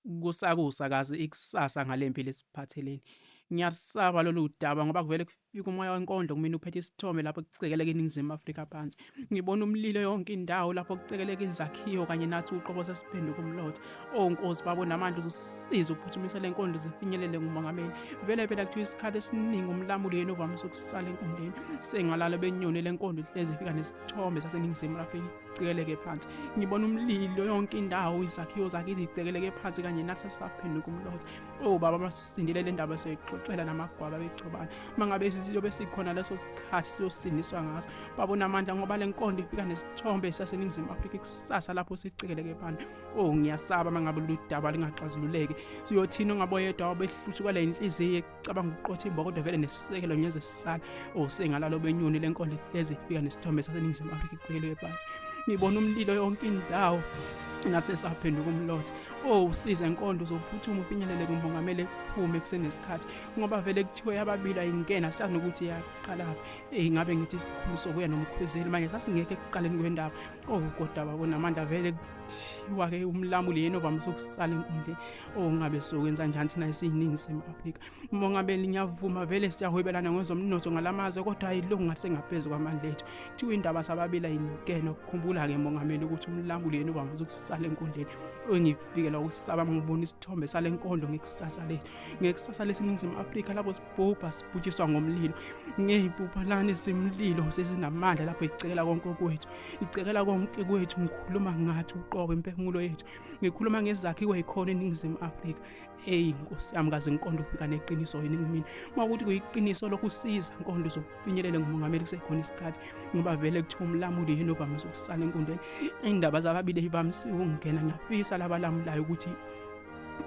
Kusakusa kazi ikusasa ngale mpilo esiphatheleni. Ngiyasaba lolu daba ngoba kuvele kufika umoya wenkondlo kumina uphethe isithombe lapho kucekeleka iNingizimu Afrika phansi. Ngibona umlilo yonke indawo lapho kucekeleka izakhiwo kanye nathi uqobo sesiphenduka umlotha. Oh Nkosi babo namandla uzusiza uphuthumise le nkondlo zifinyelele ngumongameli. Vele phela kuthiwa isikhathi esiningi umlamuli yena ovamise ukusala enkundleni. Sengalala benyoni le nkondlo ihlezi ifika nesithombe saseNingizimu Afrika icekeleke phansi. Ngibona umlilo yonke indawo izakhiwo zakithi zicekeleke phansi kanye nathi sesaphenduka umlotha. Oh baba masindile le ndaba soyixoxela namagwaba bexobana. Mangabe siyobe sikhona leso sikhathi siyosindiswa ngaso. Babona amandla ngoba le nkondo ifika nesithombe saseNingizimu Afrika ikusasa lapho sicekeleke phansi. Oh ngiyasaba mangabe lolu daba lingaxazululeki. Siyothina ongaboyedwa obehluthuka le inhliziyo ecabanga ukuqotha imbokodo vele nesisekelo ngeze sisala. Oh sengalalo benyoni le nkondo ihlezi ifika nesithombe saseNingizimu Afrika icekeleke phansi. Ngibona umlilo yonke indawo ngase saphenduka umlotha. Oh usize nkondo uzophuthuma ufinyelele kumongameli ephume kusenesikhathi ngoba vele kuthiwe yababili ayingena sazi nokuthi yaqalaphi. Eyi ngabe ngithi isikhulu sokuya nomkhwezeli manje sasingekho ekuqaleni kwendaba. Oh kodwa babonamandla vele kuthiwa ke umlamuli yena ovamise ukusala enkundleni. Oh ngabe sokwenza njani thina esiyiningizimu Afrika. Mongameli ngiyavuma vele siyahwebelana ngezomnotho ngalamazwe kodwa ayilungu ngasengaphezu kwamandla ethu. Kuthiwa indaba sababili ayingena ukukhumbula ke mongameli ukuthi umlamuli yena ovamise ukusala enkundleni. Engifikela ukusaba ngibona isithombe sale nkondo ngekusasa lethu. Ngekusasa lesiningizimu Afrika lapho sibhubha sibhutshiswa ngomlilo. Ngeyipuphalane semlilo sesinamandla lapho icekela konke kwethu. Icekela konke kwethu ngikhuluma ngathi uqobo imphefumulo yethu. Ngikhuluma ngezakhiwo ezikhona eNingizimu Afrika. Hey Nkosi yami kaze inkondo ufika neqiniso yini kumina. Uma ukuthi kuyiqiniso lokhu siza inkondo zokufinyelela ngumongameli kusekhona isikhathi ngoba vele kuthiwa umlamuli yena ovamise ukusala enkundleni. Indaba zababili ivamise ukungena ngiyafisa labalamulayo ukuthi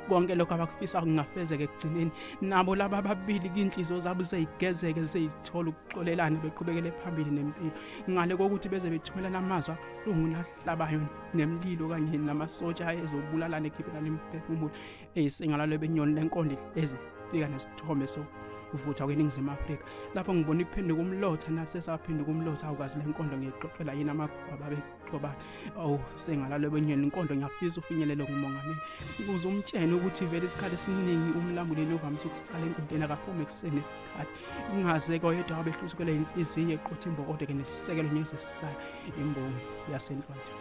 konke lokho abakufisa kungafezeka ekugcineni nabo laba ababili kinhliziyo zabo seyigezeke seyithola ukuxolelana beqhubekele phambili nempilo ngale kokuthi beze bethumelana amazwi abuhlungu nahlabayo nemlilo kanye namasotsha ezobulalana ekhiphelana imiphefumulo eyisingalalo benyoni lenkondo ihlezi fika nesithombe so kuvutha kweNingizimu Afrika lapho ngibona iphenduka umlotha nathi sesaphenduka umlotha awukazi lenkondo ngiyixoxela yini amagwaba bexobana awu sengalalo benyoni inkondo ngiyafisa ufinyelele kumongameli ukuze umtshene ukuthi vele isikhathi esiningi umlamuleli uvamise ukusala enkundleni akaphume kusenesikhathi kungaze koyedwa abehlusukelwe inhliziyo eqotha imbokodo ke nesisekelo ngeke sisala imbongi yasenhlwathi.